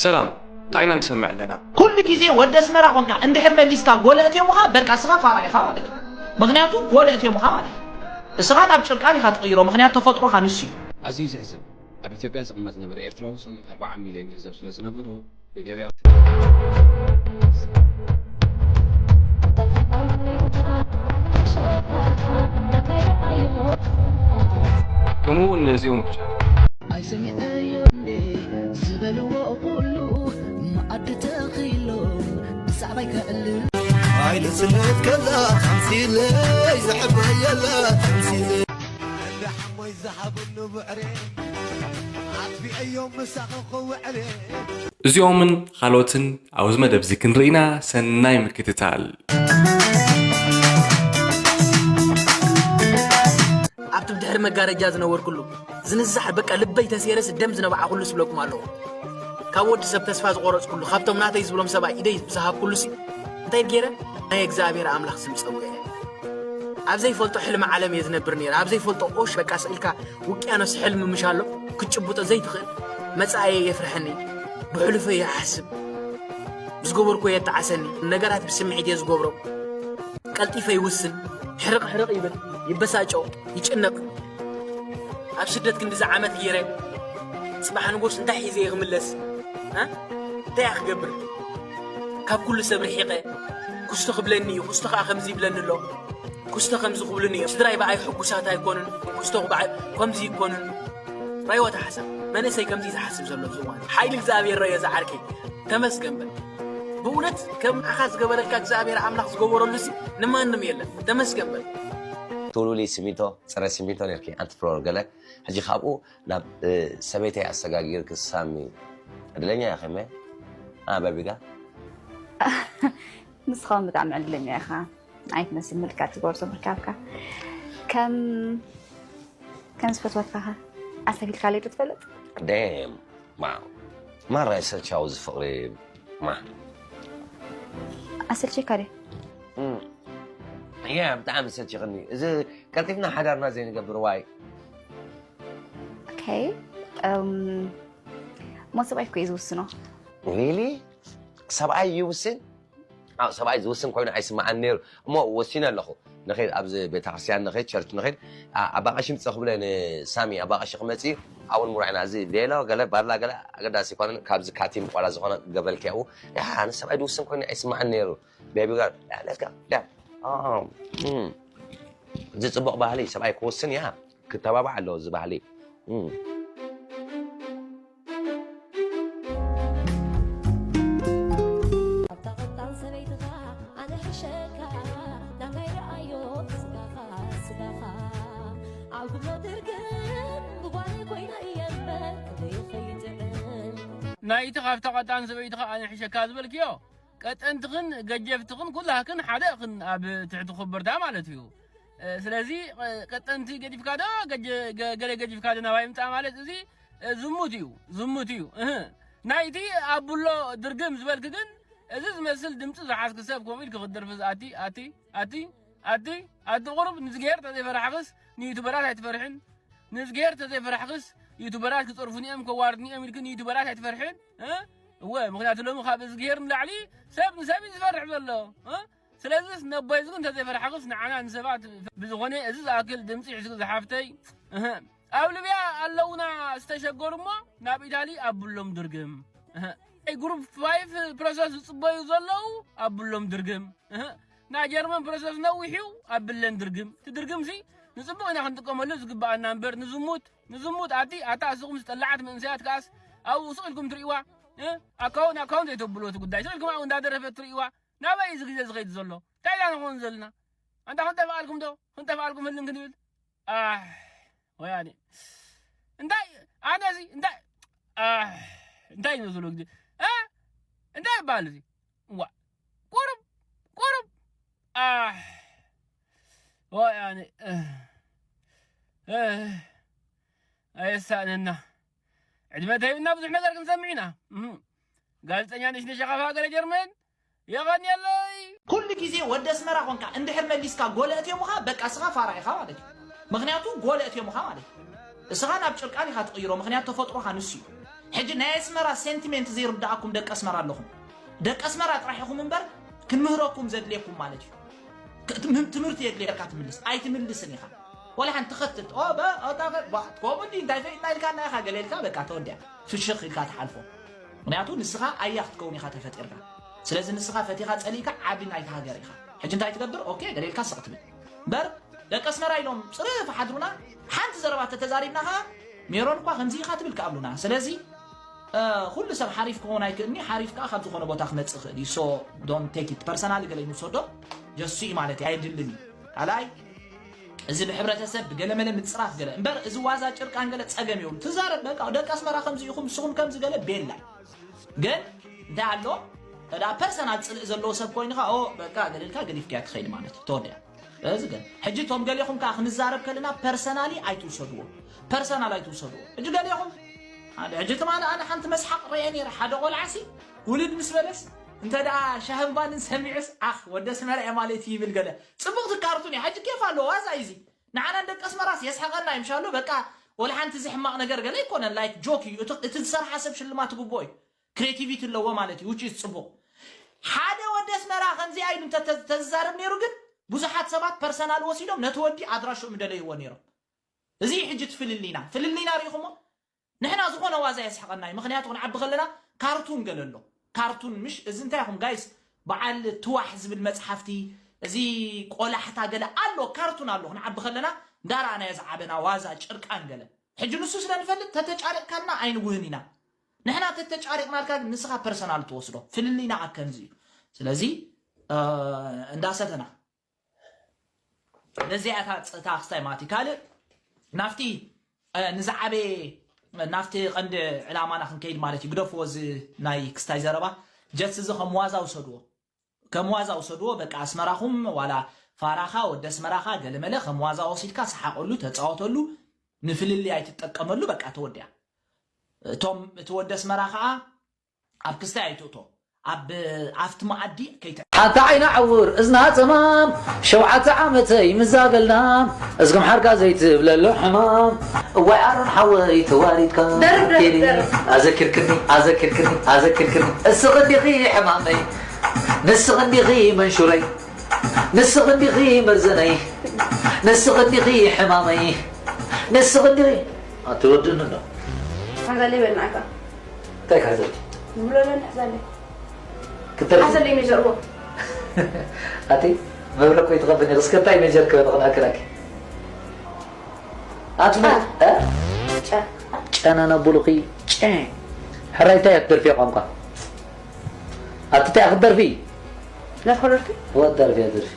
ሰላም፣ እንታይ ኢና ንሰምዕ ኣለና? ኩሉ ግዜ ወዲ ኣስመራ ኮንካ እንድሕር መሊስካ ጎለ እትዮምኻ በቃ እስኻ ፋራ ኢኻ ማለት እዩ። ምኽንያቱ ጎለ እትዮምኻ ማለት እዩ። እስኻ ናብ ጭርቃን ኢኻ ትቕይሮ ምኽንያቱ ተፈጥሮኻ ንሱ እዩ። ኣዝዩ ዘሕዝን። ኣብ ኢትዮጵያ ዝቕመጥ ዝነበረ ኤርትራዊ ስም ኣርብዓ ሚልዮን ገንዘብ ስለ ዝነበሮ ንገበያ ከምኡ እውን ነዚኦም ብቻ ኣይሰሚዐዮ እንዴ ዝበልዎ ኩሉ መኣዲ ተኺሎም ብዛዕባይ ከዕልል ኣይንስነት ከላ ተምሲለይ ዘሕበየላ ተምሲለይ ሓሞይ ዝሃብሉ ብዕሬ ኣጥፊአዮም ምሳኺ ክውዕሬ እዚኦምን ካልኦትን ኣብዚ መደብ እዚ ክንርኢና ሰናይ ምክትታል። ኣብቲ ብድሕሪ መጋረጃ ዝነበርኩሉ ዝንዛሕ በቃ ልበይ ተሴረስ ደም ዝነብዓኹሉ ስብለኩም ኣለኹ። ካብ ወዲ ሰብ ተስፋ ዝቆረጽኩሉ ካብቶም ናተይ ዝብሎም ሰብኣይ ኢደይ ዝሃብኩሉ ሲ እንታይ ገይረ ናይ እግዚኣብሔር ኣምላኽ ስም ጸዊዐ። ኣብ ዘይፈልጦ ሕልሚ ዓለም እየ ዝነብር ነይረ። ኣብ ዘይፈልጦ ኦሽ በቃ ስኢልካ ውቅያኖስ ሕልሚ ምሽ ኣሎ ክትጭብጦ ዘይትኽእል መጻእየ የፍርሐኒ። ብሕሉፈይ ይሓስብ። ዝገበርኩ የተዓሰኒ። ነገራት ብስምዒት እየ ዝገብሮ። ቀልጢፈ ይውስን። ሕርቕ ሕርቕ ይብል። ይበሳጮ። ይጭነቕ። ኣብ ስደት ክንዲዚ ዓመት ገይረ ጽባሕ ንጎስ እንታይ ሒዘ እየ ክምለስ? እ? እንታይ እያ ክገብር? ካብ ኩሉ ሰብ ርሒቐ ኩስቶ ክብለኒ እዩ። ኩስቶ ከኣ ከምዚ ይብለኒ ኣሎ። ኩስቶ ከምዚ ክብሉኒ እዮም። ስድራይ ብኣይ ሕጉሳት ኣይኮኑን። ኩስቶ ብኣይ ከምዚ ይኮኑን። ራይወታ ሓሳብ መንእሰይ ከምዚ ዝሓስብ ዘሎ ዝዋን ሓይሊ እግዚኣብሔር ረዮ ዝዓርከይ ተመስገን በል። ብእውነት ከም ኣኻ ዝገበረልካ እግዚኣብሔር ኣምላኽ ዝገበረሉ ሲ ንማንም የለን። ተመስገን በል። ትውልውሊ ሲሚንቶ፣ ጽረ ሲሚንቶ ነርኪ፣ ኣንቲ ፍሎር ገለ። ሕጂ ካብኡ ናብ ሰበይተይ ኣሰጋጊርኪ ሳሚ ዕድለኛ ኢኺ መ ኣበቢጋ ንስኻ ብጣዕሚ ዕድለኛ ኢኻ። ኣይትመስል ምልካት ትጎርዞ ምርካብካ ከም ከም ዝፈትወካ ኣስተፊልካ ለይ ትፈልጥ ደም ማ ማራ ይሰልቻው ዝፍቕሪ ማ ኣሰልቼካ ደ ያ ብጣዕሚ ሰልችኽኒ እዚ ቀልጢፍና ሓዳርና ዘይንገብር ዋይ ኦኬ እም፣ ሞ ሰብኣይ እኮ እዩ ዝውስኖ ሪሊ ሰብኣይ ይውስን ኣው ሰብኣይ ዝውስን ኮይኑ ኣይስማዓን ነይሩ እሞ ወሲነ ኣለኹ ንኸይድ ኣብዚ ቤተክርስትያን ንኸይድ ቸርች ንኸይድ ኣባቐሺ ምፀ ክብለ ንሳሚ ኣባቐሺ ክመፅ እዩ ኣውን ሙራዕና እዚ ሌሎ ገለ ባላ ገለ ኣገዳሲ ይኮነ ካብዚ ካቲም ቆላ ዝኾነ ገበልኪያኡ ንሰብኣይ ዝውስን ኮይኑ ኣይስማዓን ነይሩ ቤቢ ጋር let's go yeah um, mm. እዚ ፅቡቅ ባህሊ ሰብኣይ ክውስን ያ ክተባባዕ ኣለዎ እዚ ባህሊ ኣብታ ቀጣን ሰበይትኻ ኣነ ሕሸካ ናታይ ረኣዮ ስጋኻ ስጋኻ ኣብ ግብሮ ትርግም ብጓነይ ኮይና እየ እምበር ክብሪ ከይጥዕም ናይቲ ካብታ ቀጣን ሰበይትኻ ኣነ ሕሸካ ዝበልክዮ ቀጠንትኽን ገጀፍትኽን ኩላህክን ሓደ እኽን ኣብ ትሕቲ ኮበርታ ማለት እዩ። ስለዚ ቀጠንቲ ገዲፍካ ዶ ገለ ገዲፍካ ዶ ናባይ ምፃእ ማለት እዚ ዝሙት እዩ ዝሙት እዩ። ናይቲ ኣቡሎ ድርግም ዝበልክ ግን እዚ ዝመስል ድምፂ ዝሓዝክ ሰብ ከምኡ ኢልክ ክትደርፊ ዝኣቲ ኣቲ ኣቲ ኣቲ ኣቲ ቁሩብ ንዝግሄር ተዘይፈራሕክስ ንዩቱበራት ኣይትፈርሕን። ንእዝግሄር ተዘይፈራሕክስ ዩቱበራት ክፀርፉኒ እዮም ከዋርድኒ እዮም ኢልክን ዩቱበራት ኣይትፈርሕን እ? እወ ምክንያቱ ሎሚ ካብ እዝግሄር ንላዕሊ ሰብ ንሰብ እዩ ዝፈርሕ ዘሎ እ? ስለዚስ ነቦይ ዝግ እንተዘይፈራሕክስ ንዓና ንሰባት ብዝኾነ እዚ ዝኣክል ድምፂ ሒዝክ ዝሓፍተይ እህ። ኣብ ልብያ ኣለውና ዝተሸገሩ እሞ ናብ ኢታሊ ኣብሎም ድርግም እህ። ናይ ግሩፕ ፋይፍ ፕሮሰስ ዝፅበዩ ዘለዉ ኣብሎም ድርግም እህ። ናይ ጀርመን ፕሮሰስ ነዊሕ እዩ ኣብለን ድርግም እቲ ድርግም ሲ ንፅቡቅ ኢና ክንጥቀመሉ ዝግበኣና እምበር ንዝሙት ንዝሙት ኣቲ ኣታ እስኹም ዝጠላዓት መንእሰያት ከኣስ ኣብኡ ስቕ ኢልኩም ትርእይዋ ኣካውን ኣካውን ዘይተብልዎ እቲ ጉዳይ ስቕ ኢልኩም ኣብኡ እንዳደረፈት ትርእይዋ ናበይ እዚ ግዜ ዝኸይድ ዘሎ እንታይ ኢና ንኸውን ዘለና ኣንታ ክንጠፍኣልኩም ዶ ክንጠፍኣልኩም ህልን ክንብል ኣሕ ወያኔ እንታይ ኣነ እዚ እንታይ ኣሕ እንታይ ይመስሉ ግዜ እ እንታይ ይበሃል እዚ ዋ ቁሩብ ቁሩብ ኣሕ ወያኔ ኣየሳእነና ዕድመ ተሂብና ብዙሕ ነገር ክንሰምዕ ኢና ጋዜጠኛ ነሽነሽ ኣኻፍ ሃገረ ጀርመን የቐንየለይ ኩሉ ግዜ ወዲ ኣስመራ ኮንካ እንድሕር መሊስካ ጎለ እትዮምኻ በቃ እስኻ ፋራ ኢኻ ማለት እዩ ምኽንያቱ ጎለ እትዮምኻ ማለት እዩ እስኻ ናብ ጭርቃን ኢኻ ትቕይሮ ምኽንያቱ ተፈጥሮኻ ንሱ እዩ ሕጂ ናይ ኣስመራ ሴንቲሜንት ዘይርድኣኩም ደቂ ኣስመራ ኣለኹም። ደቂ ኣስመራ ጥራሕ ኢኹም እምበር ክንምህረኩም ዘድልየኩም ማለት እዩ። ክ- ትምህም- ትምህርቲ የድልየካ ትምልስ ኣይትምልስን ኢኻ። ወላ ሓንቲ ትኸትት ኦ በ- ኦ፣ ታ- ባ- ከምኡ እንዲ እንታይ ፈይጥና ኢልካ እና ኢኻ ገለ ኢልካ በቃ ተወዲያ ፍሽኽ ኢልካ ትሓልፎ። ምክንያቱ ንስኻ ኣያ ክትከውን ኢኻ ተፈጢርካ። ስለዚ ንስኻ ፈቲኻ ጸሊእካ ዓቢ ናይቲ ሃገር ኢኻ። ሕጂ እንታይ ትገብር? ኦኬ ገለ ኢልካ ስቕ ትብል እምበር ደቂ ኣስመራ ኢሎም ጽርፍ ሓድሩና ሓንቲ ዘረባ ተተዛሪብና ኸዓ ሜሮን እኳ ከምዚ ኢኻ ትብል ክኣብሉና። ስለዚ ኩሉ ሰብ ሓሪፍ ክኸውን ኣይክእልኒ ሓሪፍ ከዓ ካብ ዝኾነ ቦታ ክመፅእ ክእል እዩ። So don't take it personal ገለ ይምሰዶ ጀሱ እዩ ማለት እዩ ኣይድልን እዩ። ካልኣይ እዚ ብሕብረተሰብ ብገለመለ ምፅራፍ ገለ እምበር እዚ ዋዛ ጭርቃን ገለ ፀገም የብሉ። ትዛረብ በቃ ደቂ ኣስመራ ከምዚ ኢኹም ንስኹም ከምዚ ገለ ቤላ ግን እንታይ ኣሎ ተዳ ፐርሰናል ፅልእ ዘለዎ ሰብ ኮይንካ ኦ በቃ ገለልካ ገዲፍካያ ትኸይድ ማለት እዩ ተወዲያ። እዚ ግን ሕጂ እቶም ገሌኹም ከዓ ክንዛረብ ከለና ፐርሰናሊ ኣይትውሰድዎ። ፐርሰናል ኣይትውሰድዎ። ሕጂ ገሌኹም ሓደ ሕጂ ትማሊ ኣነ ሓንቲ መስሓቅ ረየ ነይረ ሓደ ቆልዓሲ ውልድ ምስ በለስ እንተ ደኣ ሻህን ባንን ሰሚዑስ ኣኽ ወደ ኣስመራ እየ ማለት እዩ ይብል ገለ ፅቡቅ ትካርቱን እዩ። ሕጂ ኬፍ ኣለዎ ዋዛ እዩ እዚ ንዓና ደቂ ኣስመራስ የስሕቀና እዩ ምሻሎ በቃ ወላ ሓንቲ እዚ ሕማቅ ነገር ገለ ኣይኮነን ላይክ ጆክ እዩ እቲ ዝሰርሓ ሰብ ሽልማት ግቦ እዩ። ክሬቲቪቲ ኣለዎ ማለት እዩ ውጭ ጽቡቅ ሓደ ወዲ ኣስመራ ከምዚኣ ኢሉ እንተ ተዝዛረብ ነይሩ ግን ብዙሓት ሰባት ፐርሰናል ወሲዶም ነቲ ወዲ ኣድራሽኡ ምደለይዎ ነይሮም። እዚ እዩ ሕጂ እቲ ፍልልይና ፍልልይና ርኢኹሞ ንሕና ዝኾነ ዋዛ የስሕቐና እዩ ምክንያቱ ክንዓቢ ከለና ካርቱን ገለ ኣሎ ካርቱን ምሽ እዚ እንታይ ኢኹም ጋይስ በዓል ትዋሕ ዝብል መፅሓፍቲ እዚ ቆላሕታ ገለ ኣሎ ካርቱን ኣሎ ክንዓቢ ከለና እንዳረኣናዮ ዝዓበና ዋዛ ጭርቃን ገለ ሕጂ ንሱ ስለ ንፈልጥ ተተጫሪቕካልና ኣይንውህን ኢና ንሕና ተተጫሪቕናልካ ግን ንስኻ ፐርሰናል ትወስዶ ፍልልይና ኣብ ከምዚ እዩ ስለዚ እንዳሰተና ነዚኣ እታ ክስታይ ማለት እዩ ካልእ ናፍቲ ንዝዓበየ ናፍቲ ቀንዲ ዕላማና ክንከይድ ማለት እዩ ግደፍዎ እዚ ናይ ክስታይ ዘረባ ጀስ እዚ ከም ዋዛ ውሰድዎ ከም ዋዛ ውሰድዎ በቃ ኣስመራኹም ዋላ ፋራኻ ወዲ ኣስመራኻ ገለመለ ከም ዋዛ ወሲድካ ሰሓቀሉ ተፃወተሉ ንፍልልይ ኣይትጠቀመሉ በቃ ተወዲያ እቶም እቲ ወዲ ኣስመራ ከዓ ኣብ ክስታይ ኣይትእቶ ኣብ ኣብቲ መኣዲ ከይተ ሓንቲ ዓይና ዕውር እዝና ጸማም ሸውዓተ ዓመተይ ምዛበልና እዝግም ሓርካ ዘይትብለሉ ሕማም እዋይ ኣሮን ሓወይ ተዋሪድካ ደርፍ፣ ደርፍ፣ ቴዲ ደርፍ። ኣዘኪርክኒ ኣዘኪርክኒ ኣዘኪርክኒ እስኺ እንዲኺ ሕማመይ ንስኺ እንዲኺ መንሹረይ ንስኺ እንዲኺ መርዘነይ ንስኺ እንዲኺ ሕማመይ ንስኺ እንዲኺ ኣትወድእኒ ዶ ሓዛለይ በልናዕካ እንታይ ካዘል ዝብሎ ለን ሓዛለይ ክትደርፊ ሓዘለይ ሜጀርዎ ኣቲ መብረ ኮይ ትኸብኒ እስከ እንታይ ሜጀር ከበ ንኽንኣክላኪ ኣቲ ጨ ጨናና ቡሉኺ ጨ ሕራይ እንታይ ክትደርፊ ቋንቋ ኣቲ እንታይ ክትደርፊ ደርፎ ደርፊ ወደርፊ ደርፊ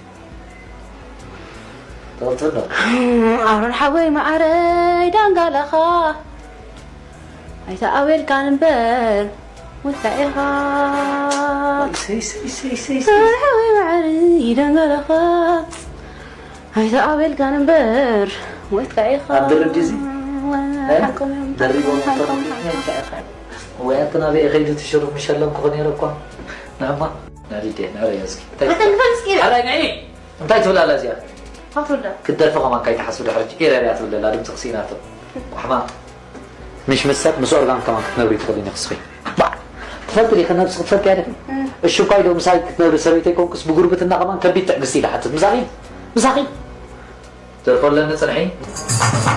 ኣሮን ሓወይ መዓረይ ዳንጋላኻ ኣይተኣወልካን እምበር ወታኢኻ ሓወይ መዓረይ ዳንጋላኻ ኣይተኣወልካን እምበር ወታኢኻ ኣብ ድርድዚ ደሪቦም ወይ ኣንተ ናበይ ከይዱ ትሽሩፍ ምሸለምኩ ነይረ እኳ ንዕማ ናዲደ ንዕረዮ እስኪ ኣራይ ንዒ እንታይ ትብል ኣላ እዚኣ ክትደርፊ ከማን ካይትሓስቢ ድሕሪ ኢረርያ ትብል ዘላ ድምፂ ክስኢናቶ ቋሕማ ምሽ ምስ ሰብ ምስ ኦርጋን ከማን ክትነብሪ ትኽእሊ ንክስኺ ትፈልጢ ዲኺ ነብሲ ክትፈልጢ እያ ዲኺ እሹኳይ ዶ ምሳይ ክትነብሪ ሰበይተይ ኮንኩስ ብጉርብትና ከማን ከቢድ ትዕግስቲ ኢለ ሓትት ምሳኺ ምሳኺ ደርፎ ኣለኒ ጽንሒ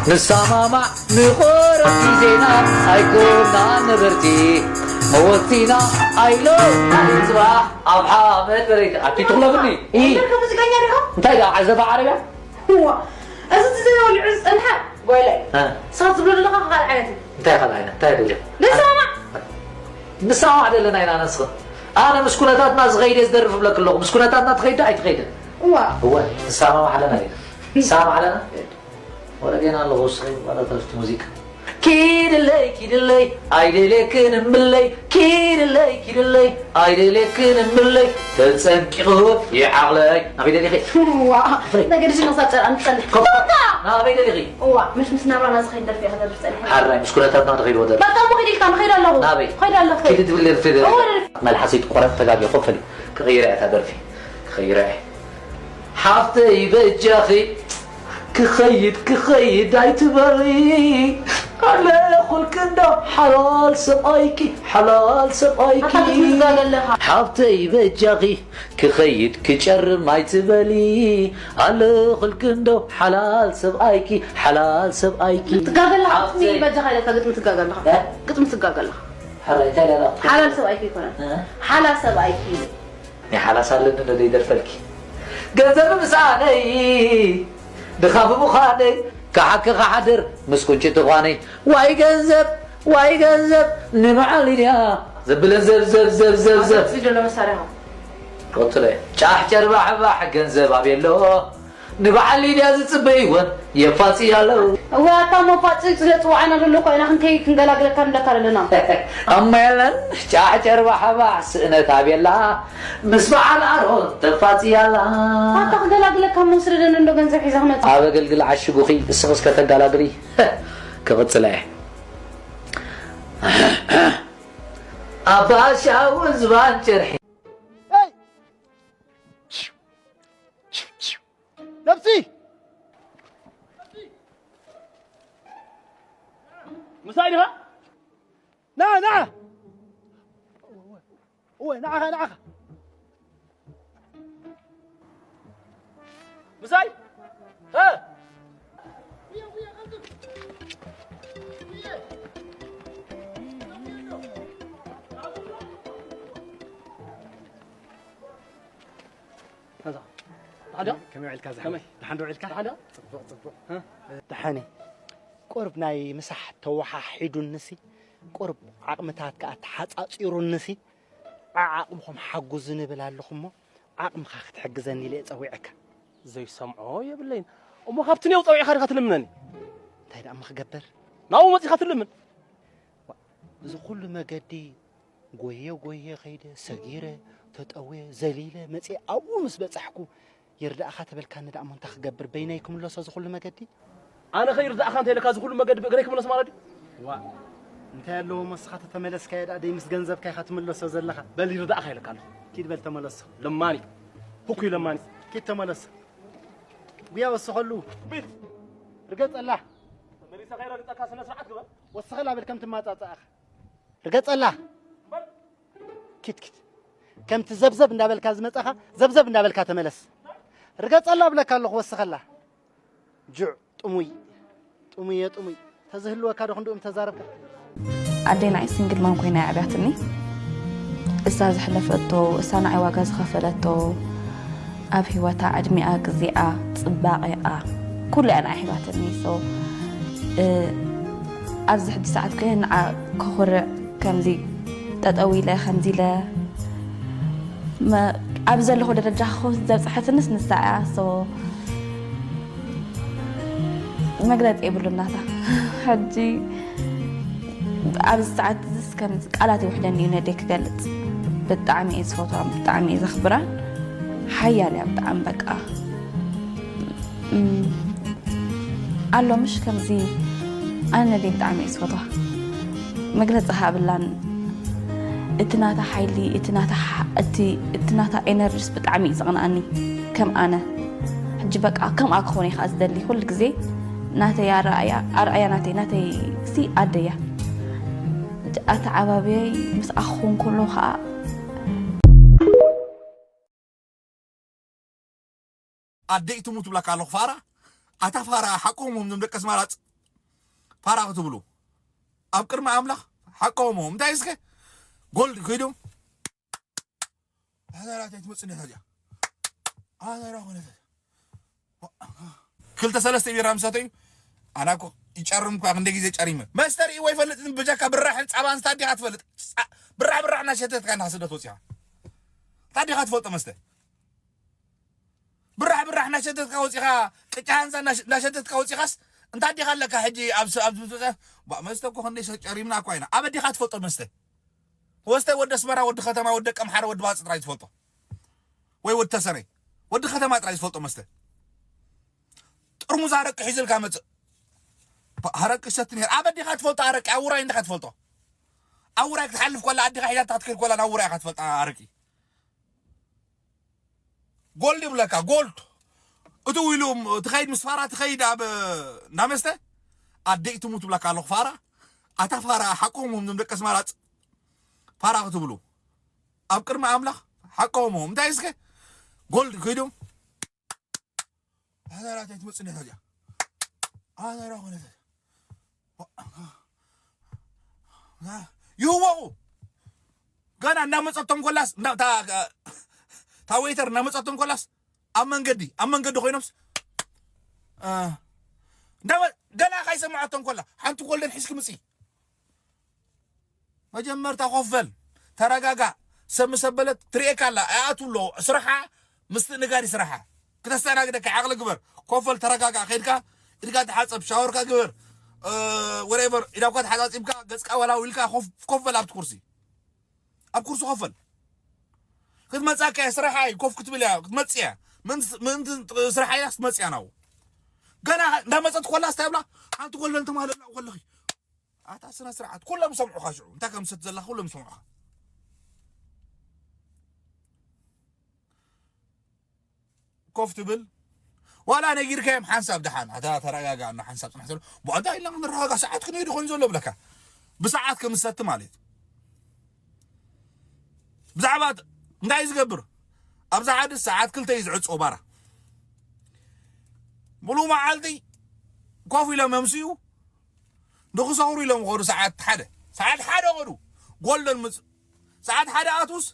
ንሰማማዕ ንቆረብ ግዜና ኣይኮና ነበርቲ መወቲና ኣይሎ ጽባሕ ኣብ ሓመድ በረይቲ ኣቲ ትኽለፍኒ እንታይ ደኣ ዓዘባ ዓረብያ እዋ እዚ ዝወልዑ ዝጸንሐ ጓይለ ሳት ዝብሎ ዘለኻ ካልእ ዓይነት እንታይ ካልእ ዓይነት እንታይ ደለ ንሰማማዕ ንሰማማዕ ዘለና ኢና ነስኽን ኣነ ምስ ኩነታትና ዝኸይደ ዝደርፍ ብለክ ኣለኹ ምስ ኩነታትና ትኸይደ ኣይትኸይደ እዋ እወ ንሰማማዕ ኣለና ኢና ንሰማማዕ ኣለና ወረዴና ኣለኹ ስኸይ ዋላ ተረፍቲ ሙዚቃ ኪድለይ ኪድለይ ኣይደልየክን እምብለይ ኪድለይ ኪድለይ ኣይደልየክን እምብለይ ተጸንቂቑ ይዓቕለይ ናበይ ደሊኺ ዋ ነገር ሽኖ ሳብ ጸርኣን ትጸንሕ ኮካ ናበይ ደሊኺ ዋ ምሽ ምስ ናብራና ዝኸይድ ደርፊ እየ ክደርፍ ጸኒሐ ሓራይ ምስ ኩነታትና ንኸይድ ወደር በቃ እሞ ኸይድ ኢልካ ንኸይድ ኣለኹ ናበይ ኸይድ ኣለኹ ኪድ ትብል ደርፊ ደርፊ ኸይድ ኣለኹ መልሓሰይ ትቆረጥ ተጋጊ ኮፈል ክቕይረ እያ ደርፊ ክቕይረ እያ ሓፍተይ በጃኺ ክኸይድ ክኸይድ ኣይትበሊ ኣለኹ ኩልክንዶ ሓላል ሰብኣይኪ ሓላል ሰብኣይኪ ኣታ ክትምዝጋገ ኣለኻ። ሓብተይ በጃኺ ክኸይድ ክጨርም ኣይትበሊ ኣለኹልክንዶ ሓላል ሰብኣይኪ ሓላል ሰብኣይኪ ትጋገ ኣለኻ። ግጥሚ ሓብተይ በጃኻ ኢለካ ግጥሚ ትጋገ ኣለኻ። እ? ግጥሚ ትጋገ ኣለኻ። ሓራይ እንታይ ደኣ ሓላል ሰብኣይኪ ይኮነ እ? ሓላ ሰብኣይኪ ናይ ሓላስ ኣለኒ ዶ ዘይደርፈልኪ ገንዘብ ምሳነይ ድኻፍ ምዃነይ ክሓኪ ክሓድር ምስ ቁንጭ ትዃነይ ዋይ ገንዘብ ዋይ ገንዘብ ንበዓል ኢድያ ዘብለን ዘብ ዘብ ዘብ ዘብ ዘብ እዚ ዘሎ መሳርያ ቀጥለ ጫሕ ጨርባሕባሕ ገንዘብ ኣቤሎ ንበዓል ኢድያ ዝጽበይወን የፋጽያ ኣለዉ እዋ ኣታ መፋጽ ስለ ጽዋዕና ዘሎ ኮይና ክንከይ ክንገላግለካ ንብለካ ኣለና ኣማ የለን ጫሕ ጨርባሕባሕ ስእነት ኣቤላ ምስ በዓል ኣሮን ተፋጽያ ኣላ ኣታ ክገላግለካ እሞ ስደደኒ እንዶ ገንዘብ ሒዛ ክመጽእ ኣብ ኣገልግል ዓሽጉኺ እስኺ እስከ ተጋላግሊ ክቕጽላ እየ ኣባሻውን ዝባን ጭርሒ ነብሲ ምሳይ ዲኻ ና ና እወ ንዓኻ ንዓኻ ምሳይ ሀ ከመይ ውዒልካ ዝሓወይ? ደሓን ዶ ውዒልካ? ደሓን ዶ? ጽቡቕ ጽቡቕ። ደሓን እየ። ቁሩብ ናይ ምሳሕ ተወሓሒዱኒሲ፣ ቁሩብ ዓቕምታት ከኣ ተሓጻጺሩኒሲ፣ ዓዓቕምኹም ሓጉዙኒ እብል ኣለኹ እሞ፣ ዓቕምኻ ክትሕግዘኒ ኢለ እየ ጸዊዐካ። ዘይሰምዖ የብለይን። እሞ ካብቲ ኔው ጸዊዕኻ ዲኻ ትልምነኒ? እንታይ ደኣ እሞ ክገብር? ናብኡ መጺኻ ትልምን? ዋ፣ እዚ ኩሉ መገዲ ጎየ ጎየ ከይደ፣ ሰጊረ፣ ተጠውየ፣ ዘሊለ መጽየ ኣብኡ ምስ በጻሕኩ ይርዳእኻ ተበልካኒ ደኣ እሞ እንታይ ክገብር በይነይ ክምለሶ እዚ ኩሉ መገዲ? ኣነ ኸ ይርዳእኻ እንተ ኢለካ እዚ ኩሉ መገዲ ብእግረይ ክምለስ ማለት ድዩ? ዋእ እንታይ ኣለዎ እሞ እስኻ ተተመለስካዮ ደኣ ደይ ምስ ገንዘብካ ኢኻ ትምለሶ ዘለኻ? በል ይርዳእኻ ኢለካ ኣለኹ። ኪድ በል ተመለሶ። ለማኒ። ኩኩይ ለማኒ። ኪድ ተመለሶ። ጉያ ወስኸሉ። ቢት። ርገጸላ። ተመሊሰ ከይረግጸካ ስነ ስርዓት ግበር። ወስኸላ በል ከም ትማጻጻእኻ። ርገጸላ ኪድ ኪድ ከምቲ ዘብዘብ እንዳበልካ ዝመጻኻ ዘብዘብ እንዳበልካ ተመለስ ርገጸላ እብለካ ኣለኹ ወስኸላ ጁዕ ጥሙይ ጥሙየ ጥሙይ ተዝህልወካ ዶ ክንድኡ ምተዛረብካ ኣዴና እያ ሲንግል ማም ኮይና እያ ኣዕብያትኒ እሳ ዘሕለፈቶ እሳ ንዓይ ዋጋ ዝኸፈለቶ ኣብ ሂወታ ዕድሚኣ፣ ግዜኣ፣ ጽባቄኣ ኩሉ እያ ንዓይ ሂባትኒ so ኣብዚ ሕጂ ሰዓት ከ ንዓ ከኹርዕ ከምዚ ጠጠው ኢለ ከምዚ ኢለ ኣብ ዘለኹ ደረጃ ክኸውን ዘብፅሐትንስ ንሳ እያ so መግለፂ የብሉን ናታ ሕጂ ኣብዚ ሰዓት እዚስ ከምዚ ቃላት ይውሕደኒ እዩ ነደይ ክገልፅ ብጣዕሚ እየ ዝፈትዋን ብጣዕሚ እየ ዘኽብራን ሓያል እያ ብጣዕሚ በቃ ኣሎ ምሽ ከምዚ ኣነ ነደይ ብጣዕሚ እየ ዝፈትዋ መግለፂ ሃብላን እቲ ናታ ሓይሊ እቲ ናታ እቲ ናታ ኤነርጂስ ብጣዕሚ እዩ ዘቕንኣኒ ከም ኣነ ሕጂ በቃ ከምኣ ክኾነ እየ ከዓ ዝደሊ ኩሉ ግዜ ናተይ ኣርኣያ ኣርኣያ ናተይ ናተይ ሲ ኣደያ ኣተዓባብየይ ምስኣ ክኾን ከሎ ከዓ ኣደይ ትሙት ብላካ ኣለኹ ፋራ ኣታ ፋራ ሓቆም ም ደቂ ኣስመራ ፋራ ክትብሉ ኣብ ቅድሚ ኣምላኽ ሓቆም እንታይ እስከ ጎልድ ኮይዶም ኣዛራት ኣይትመፅኒ ታዲያ ኣዛራ ኮነት ክልተ ሰለስተ ቢራ ምሰተዩ ኣና እኮ ይጨርም እኳ ክንደ ግዜ ጨሪመ መስተ ርእይዎ ይፈልጥ ብጀካ ብራሕን ፃባን ስታ ዲኻ ትፈልጥ ብራሕ ብራሕ እናሸተትካ እናስደት ወፂኻ እንታይ ዲኻ ትፈልጦ መስተ ብራሕ ብራሕ እናሸተትካ ወፂኻ ቅጫ ሃንሳ እናሸተትካ ወፂኻስ እንታይ ዲኻ ኣለካ ሕጂ ኣብዚ ኣብዚ መስተ እኮ ክንደይ ጨሪምና እኳ ኢና ኣበ ዲኻ ትፈልጦ መስተ ወስተ ወዲ ኣስመራ ወዲ ከተማ ወዲ ደቂ ኣምሓራ ወዲ ባጽ ጥራይ ዝፈልጦ ወይ ወዲ ተሰነይ ወዲ ከተማ ጥራይ ዝፈልጦ መስተ ጥርሙዝ ኣረቂ ሒዝልካ መጽእ ኣረቂ ሰቲ ነር ኣበ ዲኻ ትፈልጦ ኣረቂ ኣብ ውራይ እንዲኻ ትፈልጦ ኣብ ውራይ ክትሓልፍ ኮላ ኣዲኻ ሒዛታ ክትከድ ኮላ ናብ ውራይ ኢኻ ትፈልጣ ኣረቂ ጎልድ ይብለካ ጎልድ እቱ ኢሉ ትኸይድ ምስ ፋራ ትኸይድ ኣብ እንዳመስተ ኣደይ ትሙት ብለካ ኣለኹ ፋራ ኣታ ፋራ ሓቆም እዮም ደቂ ኣስመራ ፋራ ክትብሉ ኣብ ቅድሚ ኣምላኽ ሓቆም እዮም። እንታይ እስከ ጎልድ ኮይዶም ኣዛራት ኣይትመጽእ ነታ እዚኣ ኣዛራ ኮነት ይህወቑ። ገና እንዳመጸቶም ኮላስ እንዳ- እታ እታ ዌይተር እንዳመጸቶም ኮላስ ኣብ መንገዲ ኣብ መንገዲ ኮይኖምስ እ፣ እንዳመ- ገና ካይሰማዓቶም ኮላ ሓንቲ ጎልደን ሒዝኪ ምጺ። መጀመርታ ኮፍ በል፣ ተረጋጋእ። ሰብ ምስ ኣበለት ትርእየካ ኣላ፣ ኣይኣትው ኣሎ። ስራሓ ምስትእንጋድ እዩ ስራሓ። ክተስተኣናግደካ ዓቕሊ ግበር። ኮፍ በል፣ ተረጋጋእ። ከይድካ ኢድካ ተሓጸብ፣ ሻወርካ ግበር። እ፣ ወሬቨር፣ ኢዳኳ ተሓጻጺብካ፣ ገጽካ ወላው ኢልካ ኮፍ፣ ኮፍ በል ኣብቲ ኩርሲ። ኣብ ኩርሲ ኮፍ በል። ክትመጻካ እያ፣ ስራሓ እዩ፣ ኮፍ ክትብል እያ፣ ክትመጽእ እያ። ምእንቲ፣ ምእንቲ ስራሓ ኢላ ክትመጽእ እያ ናብኡ። ገና እንዳመጸት ኮላ ስታይ ብላ፣ ሓንቲ ጎልደን ተማለላ ከለኺ። ኣታ ስነ ስርዓት፣ ኩሎም ይሰምዑኻ ሽዑ። እንታይ ከም ዝሰቲ ዘለኻ ኩሎም ይሰምዑኻ። ኮፍ ትብል፣ ዋላ ነጊርካዮም ሓንሳብ ደሓን፣ ኣታ ተረጋጋ፣ እና ሓንሳብ ጽናሕ ዘሎ። ብኣንታ ኢልና ክንረጋጋ፣ ሰዓት ክንሄዱ ኮይኑ ዘሎ ብለካ። ብሰዓት ከም ዝሰቲ ማለት እዩ። ብዛዕባ ት-፣ እንታይ እዩ ዝገብር? ኣብዛ ሓደ ሰዓት ክልተ እዩ ዝዕጾ ባራ። ሙሉ መዓልቲ ኮፍ ኢሎም የምስዩ፣ ንኽሰኽሩ ኢሎም ኸዱ ሰዓት ሓደ። ሰዓት ሓደ ኸዱ። ጎልደን ምጽ-፣ ሰዓት ሓደ ኣትውስ፣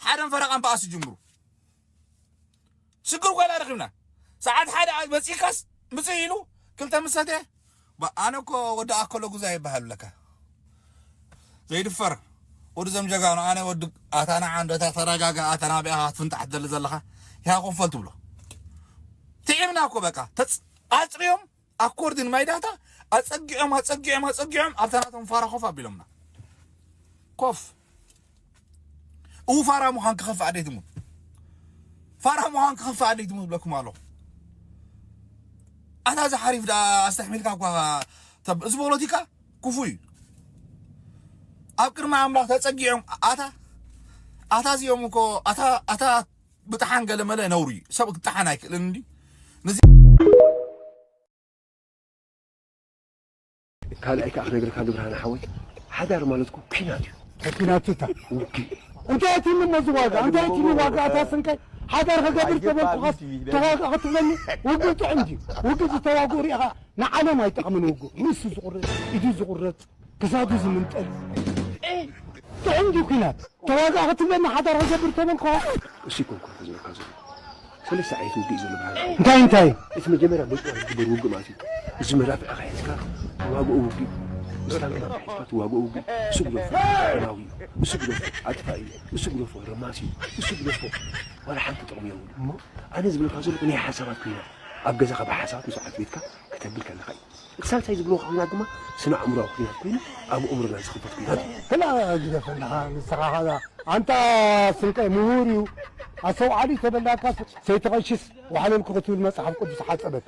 ሓደን ፈረቓን በኣስ ይጅምሩ። ሽግር ኮይና ረኺብና። ሰዓት ሓደ ኣት መጺእካስ፣ ምጽእ ኢሉ፣ ክልተ ምሰተ፣ ባ-፣ ኣነ እኮ ወዲ ኣከሎ ጉዛ ይበሃል ለካ። ዘይድፈር። ወዲ ዘም ጀጋኑ፣ ኣነ ወዲ ኣታ ንዓ እንዶ እታ ተረጋጋ፣ ኣታ ናበይ ኢኻ ክትፍንጣሕ ትደሊ ዘለኻ? ኢኻ ኮፈል ትብሎ። ትዒብና እኮ በቃ። ተጽ-፣ ኣጽርዮም፣ ኣኮርዲን ማይ ዳታ፣ ኣጸጊዖም፣ ኣጸጊዖም፣ ኣጸጊዖም፣ ኣብታ ናቶም ፋራ ኮፍ ኣቢሎምና። ኮፍ። እው ፋራ ምዃን ክኸፍእ ኣደይ ትሙት። ፋራ ምዃን ክኸፍእ ኣደይ ትሙት ብለኩም ኣለኹ። ኣታ እዚ ሓሪፍ ደኣ ኣስተሕሚልካ እኳ ተብ-፣ እዚ ፖለቲካ ክፉእ እዩ። ኣብ ቅድሚ ኣምላኽ ተጸጊዖም ኣታ፣ ኣታ እዚኦም እኮ፣ ኣታ፣ ኣታ ብጥሓን ገለ መለ ነውሪ እዩ። ሰብ ክጥሓን ኣይክእልን እንዲ። ነዚ ካልኣይ ከዓ ክነግረካ ግብርሃን ሓወይ፣ ሓዳር ማለት እኮ ኲናት እዩ። ኲናት እታ። ውግእ። እንታይ እቲ እሞ እዚ ዋጋ? እንታይ እቲ ዋጋ? ኣታ ስንቀይ ሓዳር ክገብር ተበልኩኻስ ተዋጋ ክትብለኒ ውግእ ጥዕም ድዩ? ውግእ ዝተዋግኡ ሪኢኻ ንዓለም ኣይጠቕምን ውግእ። ርእሱ ዝቑረጽ፣ ኢዱ ዝቑረጽ፣ ክሳዱ ዝምንጠል። ጥዕም ድዩ ኲናት? ተዋጋ ክትብለኒ ሓዳር ክገብር ተበልኩኻ? እሱ ይኮንኩ ዝብለካ ዘሎ። ሰለስተ ዓይነት ውግእ እዩ ዘሎ ብርሃን። እንታይ እንታይ? እቲ መጀመርያ በጭዋ ዝግበር ውግእ ማለት እዩ። እዚ መዳፍዕ ሒዝካ ትዋግኦ ውግእ፣ ምስ ታንኪ ሒዝካ ትዋግኦ ውግእ፣ እሱ ግደፎ፣ ደማዊ እዩ፣ እሱ ግደፎ፣ ኣጥፋኢ እዩ፣ እሱ ግደፎ፣ ረማሲ እዩ፣ እሱ ግደፎ፣ ዋላ ሓንቲ ጥቕሚ የብሉን። እሞ ኣነ ዝብለካ ዘለኹ ናይ ሓሳባት ኲናት፣ ኣብ ገዛኻ ብሓሳባት ምስ ዓርኪ ቤትካ ከተብል ከለኻ እዩ። ሳልሳይ ዝብልዎ ኹናት ድማ ስነ ኣእምሮኣዊ ኹናት ኮይኑ ኣብ ኣእምሮና ዝኽፈት ኹናት እዩ። ክላ ግደፈና ንስኻ ኻዛ ኣንታ ስንቀይ ምሁር እዩ ኣስተውዓሊ ተበላካ ሰይተቐሽስ ዋሕለልኩ ክትብል መጽሓፍ ቅዱስ ሓጸበት።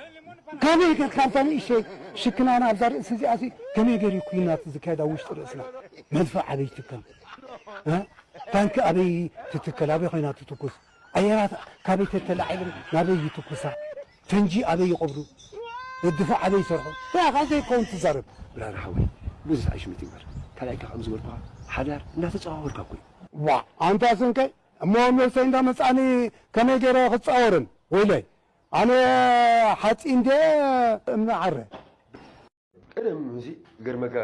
ከመይ ጌርካ ኣብታ ንእሽተይ ሽክናና ኣብዛ ርእሲ እዚኣሲ ከመይ ገይሩ ኩናት ዝካየድ ኣብ ውሽጢ ርእስና? መድፍዕ ኣበይ ትከል? እ? ታንኪ ኣበይ ትትከል? ኣበይ ኮይና ትትኩስ? ኣየራት ካበይ ተተላዒለን ናበይ ይትኩሳ? ፈንጂ ኣበይ ይቐብሩ? እድፋዕ ኣበይ ይሰርሑ? እንታይ ኢኻ ዘይከውን ትዛረብ? ብርሃነ ሓወይ፣ ብዙሕ ኣይሽምት ይግበር። ካልኣይ ከዓ ከም ዝበልኩኻ ሓዳር እናተፀዋወርካ እኮ እዩ። ዋ፣ ኣንታ ስንቀይ፣ እሞ ነብሰይ እንዳመፃኒ ከመይ ገይረ ክፃወርን? ወይለይ፣ ኣነ ሓፂን ድየ እምኒ ዓረ? ቀደም እዚ ገርመካ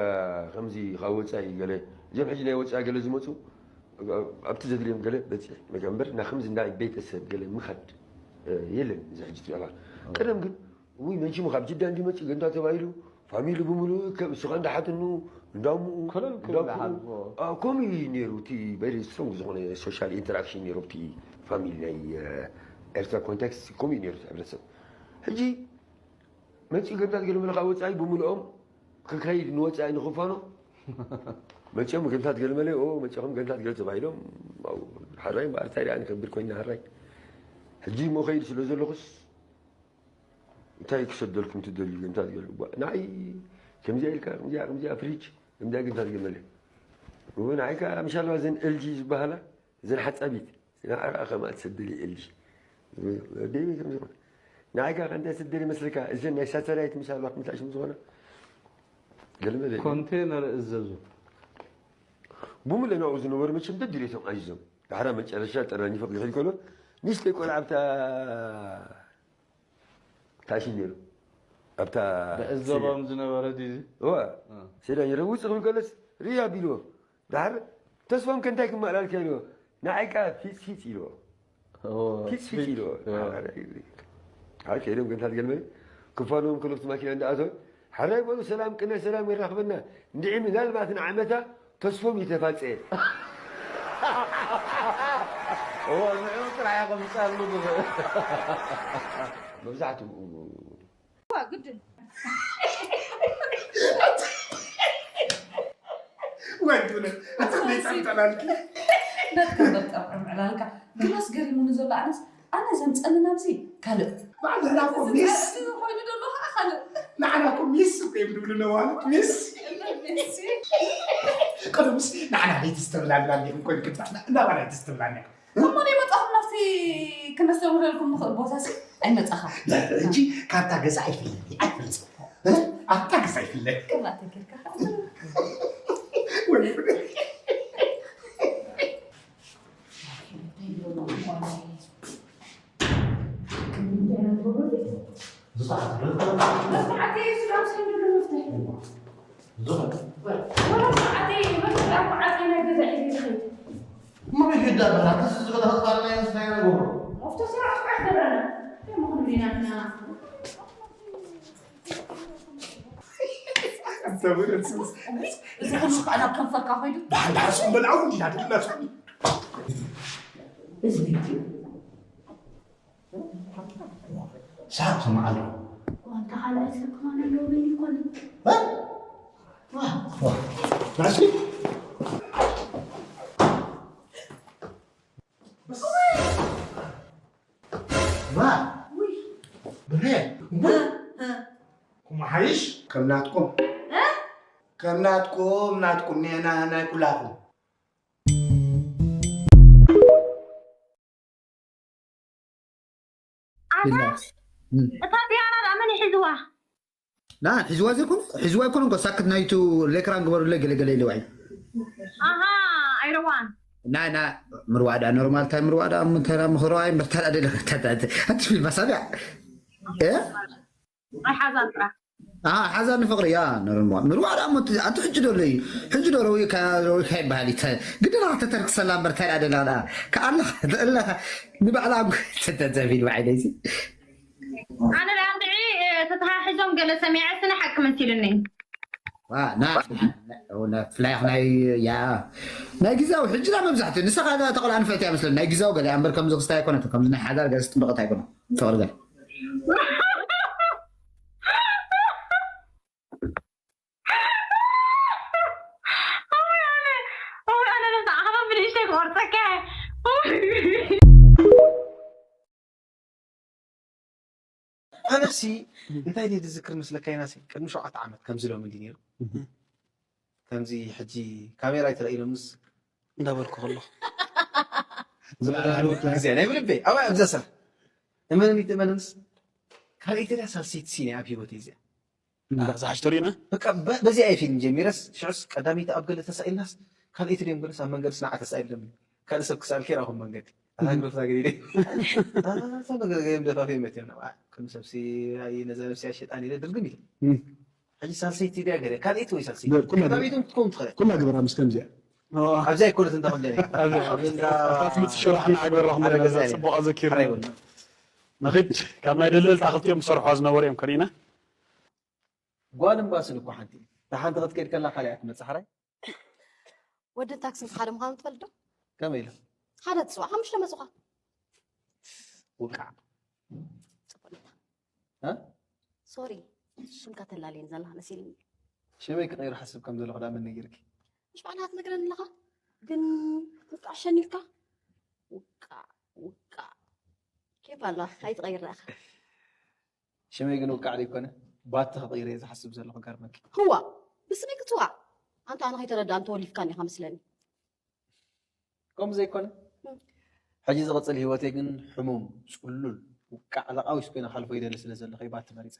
ከምዚ ካብ ወጻኢ ገለ እዞም ሕጂ ናይ ወጻኢ ገለ ዝመጹ ኣብቲ ዘድልዮም ገለ በጺሕ መጀመር እና ከምዚ ናይ ቤተሰብ ገለ ምኻድ የለን። እዚ ሕጂ ትብላ ቀደም ግን ውይ መን ሽሙ ካብ ጅዳ እንዲመጽእ ገንታ ተባሂሉ ፋሚሊ ብምሉእ ከም እሱኻ እንዳሓትኑ እንዳምኡ ኮለል ክብል እንዳምኡ ሓልፎ። ከምኡ እዩ ነይሩ። እቲ ቨሪ ስትሮንግ ዝኾነ ሶሻል ኢንተራክሽን ነይሩ ኣብቲ ፋሚሊ ናይ ኤርትራ ኮንቴክስት ከምኡ እዩ ነይሩ እቲ ሕብረተሰብ። ሕጂ መጺኡ ገንታት ገለመለ ካብ ወጻኢ ብምልኦም ክካይድ ንወጻኢ ንኽፋኖ መጺኦም ገንታት ገለመለ ኦ መጺኹም ገንታት ገለ ተባሂሎም ሓራይ እምበኣር እንታይ ደኣ ንከብድ ኮይና ሓራይ ሕጂ እሞ ከይድ ስለ ዘለኹስ እንታይ ክሰደልኩም ትደልዩ ገንታት ገለ ንዓይ ከምዚኣ ኢልካ ከምዚኣ ከምዚኣ ፍሪጅ ከምዚኣ ገንታት ገለመለ ንዓይ ከዓ ምሻልባ ዘን ኤልጂ ዝበሃላ እዘን ሓጻቢት ንዓኣ ከማ ትሰደሊ ኤልጂ ደይ ከም ዝኾነ ንዓይ ከ እንታይ ትሰደሊ መስልካ እዘን ናይ ሳተላይት ምሳልባ ከምታ ሽም ዝኾነ ገለ መለ ኮንቴነር እዘዙ። ብሙለ ናብኡ ዝነበሩ መቸም ደድልየቶም ኣዚዞም። ዳሕራ መጨረሻ ጠራኒፎ ክድሕል ከሎ ንእሽተይ ቆልዓ ኣብታ ታሽን ነይሩ ኣብታ ብዕዘቦም ዝነበረ ድዩ? እዋ ሴዳ ነይረ ውፅእ ክብል ከለስ ርያ ቢልዎ ዳሕር ተስፋም ከንታይ ክመኣላልካ ኢልዎ ንዓይ ከዓ ፊፅ ፊፅ ኢልዎ ፊፅ ፊፅ ኢልዎ ሓ ከይዶም ገንታት ገልመ ክፋኖም ክልፍቲ ማኪና እንዳኣተው ሓራይ በሉ ሰላም ቅነ ሰላም የራኽበና እንድዒ ምናልባት ንዓመታ ተስፎም ይተፋፀ እዎ ንዕኡ ጥራሕ ኢኹም ዝፀሉ መብዛሕትኡ ግድን ወይ ብለ ኣታ ቤት ኣምጣላልኪ ናትካ በጣም ዕላልካ ግናስ ገሪሙኒ ዘሎ ኣነስ ኣነ ዘምፀኒ ናብዚ ካልእ ባዕልና እኮ ሚስ እዚ ኮይኑ ዘሎ ከዓ ካልእ ንዓና እኮ ሚስ እኮ እዮም ዝብሉ ነዋልድ ሚስ ቀደምስ ንዓና ለይቲ ዝተብላልና እንዲኹም ኮይኑ ክብፃዕና እንዳባና ለይቲ ዝተብላልና እሞ ናይ መጣኹም ናብቲ ክነስተምህረልኩም ንኽእል ቦታ ሲ ኣይመፃኻ ሕጂ ካብታ ገዛ ኣይፍለኒ ኣይፈልፅ ኣብታ ገዛ ኣይፍለኒ ክላተ ጌርካ ወይ እሞ ከይዳ በላ ክስ ዝበለ ክጥፋልና ይመስለኝ ነገር እዚ ኩሉ ከዓ ናብ ከንፈርካ ኮይዱ ዳሕዳሕስ በልዓው እንዲና ድልና ሳብ ስማዕ ኣሎ ዋንታ ካልኣይ ሰብ ክኾን ኣለዎ በይኑ ይኮን ናሲ ባ ብሬ ኩምሓይሽ ከም ናትኩም ከም ናትኩም ናትኩም ኔና ናይ ኩላኩም ኣታ እታ ፒያኖ ደኣ መን ይሕዝዋ? ና ሒዝዋ ዘይኮነ ሒዝዋ ኣይኮነ እኮ ሳክት ናይቱ ሌክራን ግበሩለይ ገለገለ ኢለዋ እዩ ኣሃ ኣይረዋን ናይ ና ምርዋዳ ኖርማል ታይ ምርዋዳ ምተራ ምኽረዋይ ምርታዳ ደለ ኣቲ ፊልም ኣሳቢያ እ ኣይሓዛን ጥራሕ ሓዛ ንፍቅሪ ያ ኖርማል ምርዋዳ ሞ ኣቲ ሕጂ ዶ ለይ ሕጂ ዶ ረዊ ካይ በሃል ይተ ግድና ተተርክሰላ ምርታዳ ደለ ከኣላ ተእላ ንባዕላ ተተዘፊል ባዕለይሲ ኣነ ደኣ እንድዒ ተተሓሒዞም ገለ ሰሚዐ ስነ ሓቂ መሲሉኒ ፍላይ ናይ ያ ናይ ግዛዊ ሕጂ ዳ መብዛሕትኡ ንስኻ ተቆልዓ ንፍዕቲ እያ መስለኒ ናይ ግዛዊ ገለ እምበር ከምዚ ክስታይ ኣይኮነት ከምዚ ናይ ሓዳር ገለ ስጥበቀት ኣይኮነ ፍቅሪ ገለ ኣነሲ እንታይ ድየ ዝዝክር መስለካ ኢናሲ ቅድሚ ሸውዓተ ዓመት ከምዚ ሎሚ እንዲ ነይሩ ከምዚ ሕጂ ካሜራ ይትረእይሎምስ እንዳበልኩ ከሎ ዝለዓለ ግዜ ናይ ብልበይ ኣብኣ ኣብዛ ሰብ እመንኒ ትእመንንስ ካልኣይቲ ድያ ሳልሰይቲ ሲነ ኣብ ሂወተይ እዚኣ ዝሓሽቶ ርኢና በቃ በዚኣ እየ ፊልም ጀሚረስ ሽዑስ ቀዳመይቲ ኣብ ገለ ተሳኢልናስ ካልኣይቲ ድዮም ገለስ ኣብ መንገድስ ንዓ ተሳኢሎም ካልእ ሰብ ክሳልኪ ራኹም መንገዲ ኣታ ግደፍታ ገዲደ ኣታ መንገዲ ገዲም ደፋፊ መትዮም ናብ ከም ሰብሲ ኣይ ነዛ ነብሲ ኣሸጣን ኢለ ድርግም ኢለ ሕጂ ሳልሰይቲ ድያ ገለ ካልኣይቲ ወይ ሳልሰይቲ ቀዳመይቶም ክትከውን ትኽእል ኩላ ግበራ ምስ ከምዚኣ ኣብዚ ኣይኮነት እንተ ከምዚ ትምፅእ ሽራሕ ንዓግበራኹም ዘለና ፅቡቅ ኣዘኪሩ ንኽድ ካብ ናይ ደለልታ ክልቲኦም ዝሰርሖ ዝነበሩ እዮም ከሪእና ጓል እምባስል እኮ ሓንቲ እታ ሓንቲ ክትከይድ ከላ ካልኣ ትመፅእ ሓራይ ወድን ታክስን ሓደ ምዃኑ ትፈልጥ ዶ? ከመይ ኢለ? ሓደ ትፅዋዕ ሓሙሽተ መፅኻ። ውቃዕ ሶሪ ሽምካ ተላልየን ዘላ መሲልኒ። ሽመይ ክቐይር ሓስብ ከም ዘለኹ ዳ መን ነጊርኪ? ምሽ ባዕልኻ ትነግረኒ ኣለኻ ግን ውቃዕ ሸኒልካ ውቃዕ ውቃዕ ኬፍ ኣላ ኣይትቐይር ዳእኻ። ሽመይ ግን ውቃዕ ደይኮነ ባቲ ክቕይር እየ ዝሓስብ ዘለኹ ገርመኪ። ህዋ ብስመይ ክትዋዕ ኣንታ ኣነ ከይተረዳእኒ ተወሊፍካኒ ኢኻ መስለኒ። ከምኡ ዘይኮነ ሕጂ ዝቕፅል ህይወተይ ግን ሕሙም፣ ፅሉል፣ ውቃዕ፣ ለቓዊስ ኮይነ ክሓልፎ ይደሊ ስለ ዘለኹ እዩ ባቲ መሪፀ።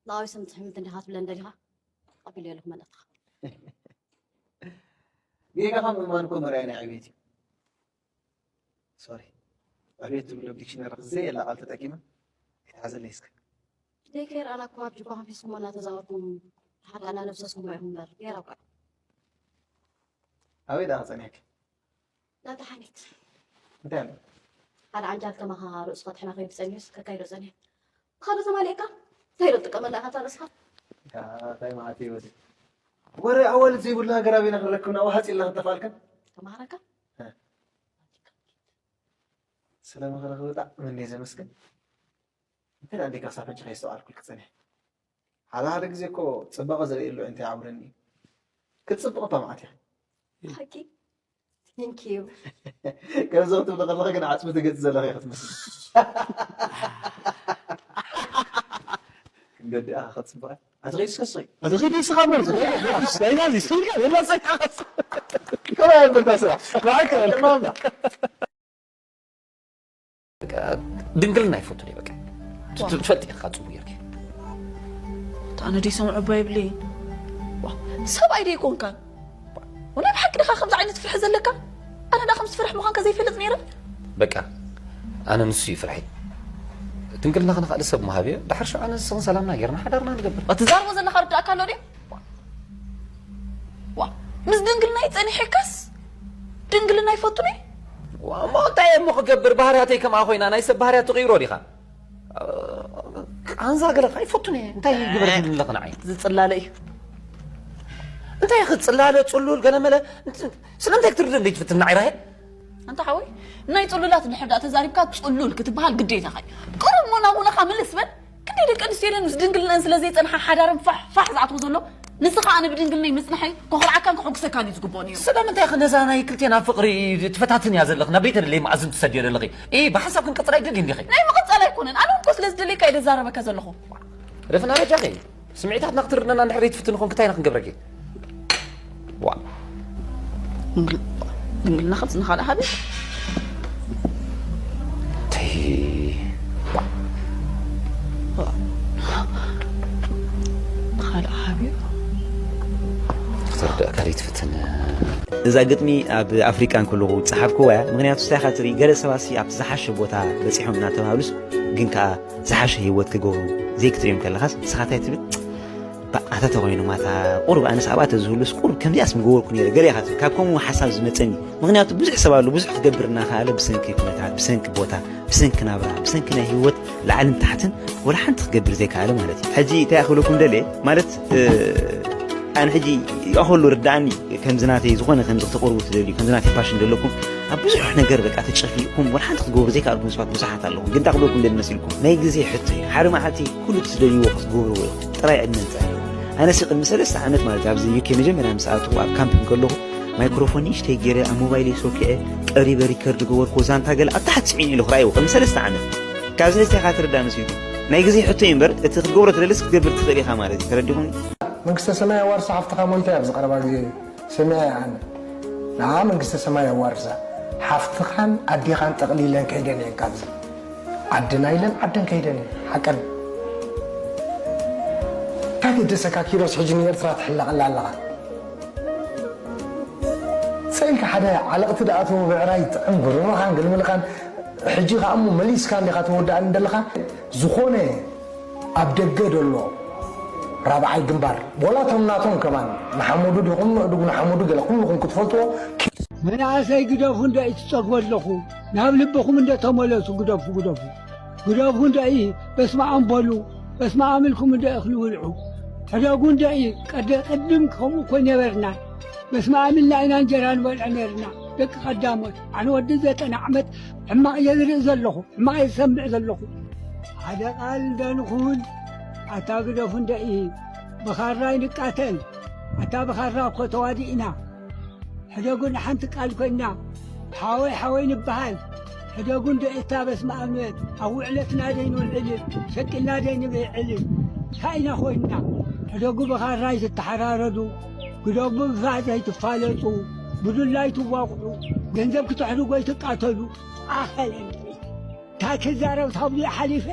ለቓዊስ ምትሕምት እንዲኻ ትብለን ደሊኻ? ተቐቢለዮ ኣለኹ መልእኽትኻ። ጌጋኻ ምእማን እኮ መርኣያ ናይ ዕቤት እዩ። ሶሪ፣ ዕቤት ትብሎ ዲክሽነሪ ዘየላ ቃል ተጠቂመ ኣይትሓዘለይ እስከ። ደይ ኬር ኣና እኮ ኣብ ጅባኹም ሒዝኩሞ እናተዛወርኩም ሓቃና ነብሰስኩሞ ኢኹም እምበር ጌራ እኳ። ኣበይ ደኣ ክጸንሐኪ? ናታ ሓኒት። እንታይ ኣሎ? ሓደ ዓንጃል ከማኻ ርእሱ ከጥሕና ከይዱ ጸኒሑስ ከካይዶ ጸኒሑ። ብኻዶ ተማሊእካ እንታይ ዶ ትጥቀመላ ኢኻ እታ ርእስኻ? ያ፣ እንታይ መዓት እዩ በዚ? ወረ ኣዋልድ ዘይብሉ ሃገር ኣበይና ክንረክብ ናብኡ ሃጽ ኢልና ክንጠፍኣልካ? ተማሃረካ? እ። ስለ ምኽርኺ ብጣዕሚ እንድየ ዘመስግን። እንተ ደኣ እንዲካ ሳፈንጭ ከየስተውዓልኩልኪ ጸኒሐ። ሓደ ሓደ ግዜ እኮ ጽባቐ ዝርእየሉ እንታይ ይዓውረኒ እዩ። ክትጽብቒ እባ መዓት ኢኺ። ሓቂ? Thank you። ከምዚ ክትብሊ ከለኺ ግን ዓጽሚ ትገጽ ዘለኺ ኢኺ ትመስሊ። ክንገዲ ኣኻ ክትጽብቐ። ኣቲ ኸይዲ እስከ ስቂ። ኣቲ ኸይዲ እስኻ ማለት እዩ። ናይና እዚ ስቂ ኢልካ፣ የላ ስቂ ኢኻ። ከመይ ዓይነት ስራሕ? ብሓቂ፣ ከማምና። በቃ ድንግልና ይፈቱ ደይ በቃ። ዋ። ትፈልጥ ኢኻ ጽቡቅ ጌርኪ። ኣነ ደይ ሰምዖ እባ ይብለይ። ዋ፣ ሰብኣይ ደይ ኮንካ። ወላ ብሓቂ ድኻ ከምዚ ዓይነት ፍርሒ ዘለካ? ኣነ ዳ ከምዚ ፍርሒ ምዃንካ ዘይፈልጥ ነይረ። በቃ ኣነ ንሱ እዩ ፍርሒ። ድንግልና ከነ ካልእ ሰብ ምሃብ እየ። ድሓር ሽዑ ኣነ ንስኽን ሰላምና ጌርና ሓዳርና ንገብር። ትዛርቦ ዘለኻ ርዳእካ ኣሎ ድዩ? ዋ፣ ምስ ድንግልናይ ጸኒሐካስ ድንግልና ይፈቱኒ? ዋ፣ እሞ እንታይ እሞ ክገብር? ባህርያተይ ከምኣ ኮይና ናይ ሰብ ባህርያት ትቕይሮ ዲኻ? ቃንዛ ገለ ከኣ ይፈቱኒ። እንታይ ይግበር ኣለኺ ንዓይ? ዝጽላለ እዩ። እንታይ ክጽላለ፣ ጽሉል፣ ገለ መለ፣ እንት-፣ ስለምንታይ ክትርድእ እንደ ትፍትን ንዓይ ራሄል? ኣንታ ሓወይ፣ ናይ ጽሉላት እንድሕር ደኣ ተዛሪብካ ጽሉል ክትበሃል ግዴታኻ እዩ። ቅሩብ ሞና ሞናኻ ምልስ በል። ክንደይ ደቂ ኣንስትዮ ኢለን ምስ ድንግልነን ስለ ዘይጸንሓ ሓዳረን ፋሕ ፋሕ ዝኣትዎ ዘሎ፣ ንስኻ ኣነ ብድንግልነይ ምጽንሐይ ከኹርዓካን ከሐጉሰካን እዩ ዝግብኦ ነይሩ። ስለምንታይ ኢኺ ነዛ ናይ ክልቴና ፍቕሪ ትፈታትን እያ ዘለኺ? ናብ ቤተ ልለይ መኣዝን ትሰድዮ ዘለኺ? ኢ፣ ብሓንሳብ ክንቅጽል ኣይደልይን ዲኺ? ናይ ምቕጻል ኣይኮነን። ኣነ እውን እኮ ስለ ዝደለየካ እየ ደዛረበካ ዘለኹ። ረፍና በጃኺ። ስምዒታትና ክትርድእና እንድሕር ዘይትፍትን ኾንኪ እንታይ ኢና ክንገብረኪ? ዋ። ድንግል-፣ ድንግልና ኸምዚ ንኻልእ ሃቢ? ተይ። ዋ። ዋ። ንኻልእ ሃቢ? ክትርድእካ ዘይትፍትን። እዛ ግጥሚ ኣብ ኣፍሪቃ እንከለኹ ዝጸሓፍክዋ እያ። ምኽንያቱ እንታይ ኢኻ ትርኢ፣ ገለ ሰባትሲ ኣብቲ ዝሓሸ ቦታ በጺሖም እናተባህሉስ ግን ከኣ ዝሓሸ ህይወት ክገብሩ ዘይክትርእዮም ከለኻስ፣ ንስኻ እንታይ ትብል? ባ-፣ ኣታ ተኾይኑ ማታ ቁሩብ ኣነስ ኣብኣ ተዝህሉስ ቁሩብ ከምዚኣስ ምገበርኩ ነይረ፣ ገለ ኢኻ ትብል። ካብ ከምኡ ሓሳብ ዝመጸኒ። ምኽንያቱ ብዙሕ ሰብ ኣሎ፣ ብዙሕ ክገብር እናኸኣለ ብሰንኪ ኩነታት፣ ብሰንኪ ቦታ፣ ብሰንኪ ናብራ፣ ብሰንኪ ናይ ህይወት ላዕልን ታሕትን ወላ ሓንቲ ክገብር ዘይከኣለ ማለት እዩ። ሕጂ እንታይ ክብለኩም ደልየ? ማለት፣ እ፣ ኣነ ሕጂ ይኣኸሉ ርድኣኒ፣ ከምዚ ናተይ ዝኾነ ከምዚ ክተቕርቡ ትደልዩ፣ ከምዚ ናተይ ፋሽን ዘለኩም፣ ኣብ ብዙሕ ነገር በቃ ተጨፊእኩም፣ ወላ ሓንቲ ክትገብሩ ዘይከኣልኩም ሰባት ብዙሓት ኣለኹም። ግን እንታይ ክብለኩም ደሊ መሲልኩም? ናይ ግዜ ሕቶ እዩ። ሓደ መዓልቲ ኩሉ እቲ ትደልይዎ ክትገብርዎ ኢኹም። ጥራይ ዕድመ ምጽኣይ እዩ። ኣነሲ ቅድሚ ሰለስተ ዓመት ማለት ኣብዚ ዩ ኬ መጀመርያ ምስ ኣተኹ ኣብ ካምፕ እንከለኹ፣ ማይክሮፎን ንእሽተይ ገይረ ኣብ ሞባይለይ ሶኪዐ ቀሪበ ሪከርድ ገበርኩዎ። ዛንታ ገለ ኣብ ታሕቲ ጽዒኑ ኢሉ ክረኣይዎ ቅድሚ ሰለስተ ዓመት። ካብዚ እንታይ ኢኻ ትርዳእ መሲልኩም? ናይ ግዜ ሕቶ እዩ እምበር፣ እቲ ክትገብሮ ትደልስ ክትገብር ትኽእል ኢኻ ማለት እዩ። ተረዲኹም? መንግስተ ሰማይ ኣዋርሳ ሓፍትኻ ሞይታ ኣብዚ ቀረባ ግዜ ሰሚዐ እየ ኣነ። ንዓ መንግስተ ሰማይ ኣዋርሳ። ሓፍትኻን ኣዴኻን ጠቕሊለን ከይደን እየን ካብዚ። ዓድና ኢለን ዓደን ከይደን እየን። ሓቀን። እንታይ ገደሰካ ኪሮስ፣ ሕጂ ንኤርትራ ትሕለቐላ ኣለኻ? ስኢልካ ሓደ ዓለቕቲ ደኣተዎ ብዕራይ ጥዕም ጉርምኻን ግልምልኻን፣ ሕጂ ኸኣ እሞ መሊስካ እንዲኻ ተወድኣኒ ዘለኻ። ዝኾነ ኣብ ደገ ደሎ ራብዓይ ግንባር፣ ወላ እቶም ናቶም ከማን ንሓመዱ ዲኹም ንእዱግ ንሓመዱ ገለ ኩልኹም ክትፈልጥዎ። መናእሰይ ግደፉ እንዶ እትጸግቦ ኣለኹ፣ ናብ ልብኹም እንዶ ተመለሱ፣ ግደፉ፣ ግደፉ። ግደፉ እንዶ እይ፣ በስመ ኣም በሉ፣ በስመ ኣም ኢልኩም እንዶ እኽሊ ብልዑ። ሕደጉ እንዶ እይ፣ ቀደ-፣ ቅድም ከምኡ እኮ ነበርና። በስመ ኣም ኢልና ኢና እንጀራ ንበልዕ ነርና፣ ደቂ ቀዳሞት። ኣነ ወዲ ዘጠና ዓመት ሕማቕ እየ ዝርኢ ዘለኹ፣ ሕማቕ እየ ዝሰምዕ ዘለኹ። ሓደ ቃል እንዶ ንኹን፣ ኣታ ግደፉ እንዶ እይ፣ ብኻራ ኣይንቃተል፣ ኣታ ብኻራ እኮ ተዋዲእና። ሕደጉ ንሓንቲ ቃል ኮይና፣ ሓወይ ሓወይ ንበሃል። ሕደጉ እንዶ እታ በስመ ኣብ ንበል። ኣብ ውዕለትና ደይ ንውዕል፣ ሸቂልና ደይ ንብዕል። እንታይ ኢና ኮይንና? ሕደጉ ብኻራ ኣይትተሓራረዱ፣ ግደፉ ብፋእ ዘይትፋለጡ፣ ብዱላ ኣይትዋቕዑ፣ ገንዘብ ክተሕድጉ ኣይትቃተሉ። ኣኸለ እንታይ ክዛረብ ታብዚ ሓሊፈ፣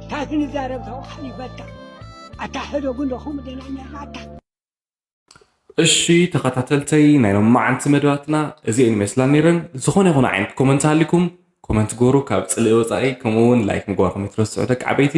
እንታይ ክንዛረብ ታብኡ ሓሊፈ፣ ኣታ፣ ኣታ ሕደጉ እንዶ ከምኡ ደና እኛ፣ ኣታ። እሺ ተኸታተልተይ ናይ ሎማዓንቲ መደባትና እዚአን ይመስላ ነይረን። ዝኾነ ይኹን ዓይነት ኮመንት ሃሊኩም ኮመንት ግበሩ፣ ካብ ፅልኢ ወፃኢ። ከምኡ እውን ላይክ ምግባርኩም ይትረስዑ ደቂ ዓበይቲ።